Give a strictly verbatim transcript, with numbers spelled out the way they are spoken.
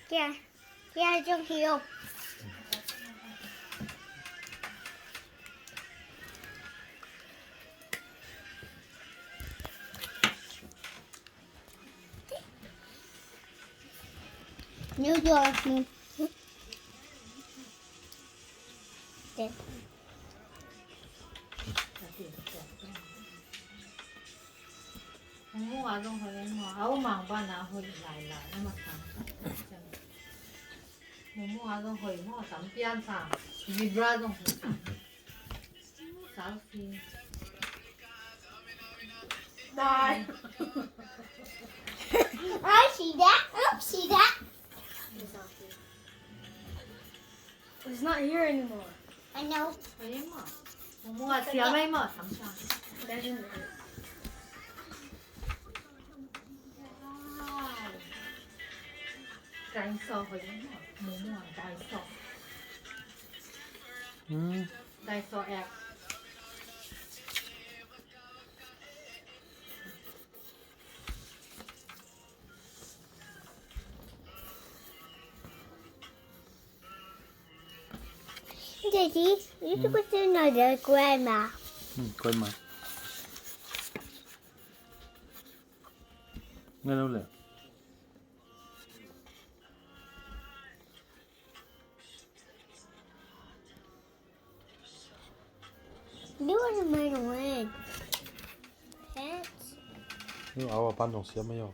Kia, kia jong hi o. New York. Mungmuh a zong hoih maw? A umang bana hoih lai lai na ma sang. Mungmuh a zong hoih maw? Tampian sang. Libra zong hoih. Sang si. Dai. I see that. I see that. It's not here anymore. I know. Hoih maw? Mungmuh a siam mai maw? Tampian. Doesn't matter. Dinosaur hoih maw? Mungmuh a dinosaur. Hmm. Dinosaur app. Daddy, you should put another grandma. Hmm, grandma. Ngai lo le. You want to make a ring. Pants. Yo, awa pan dong siam mai yo.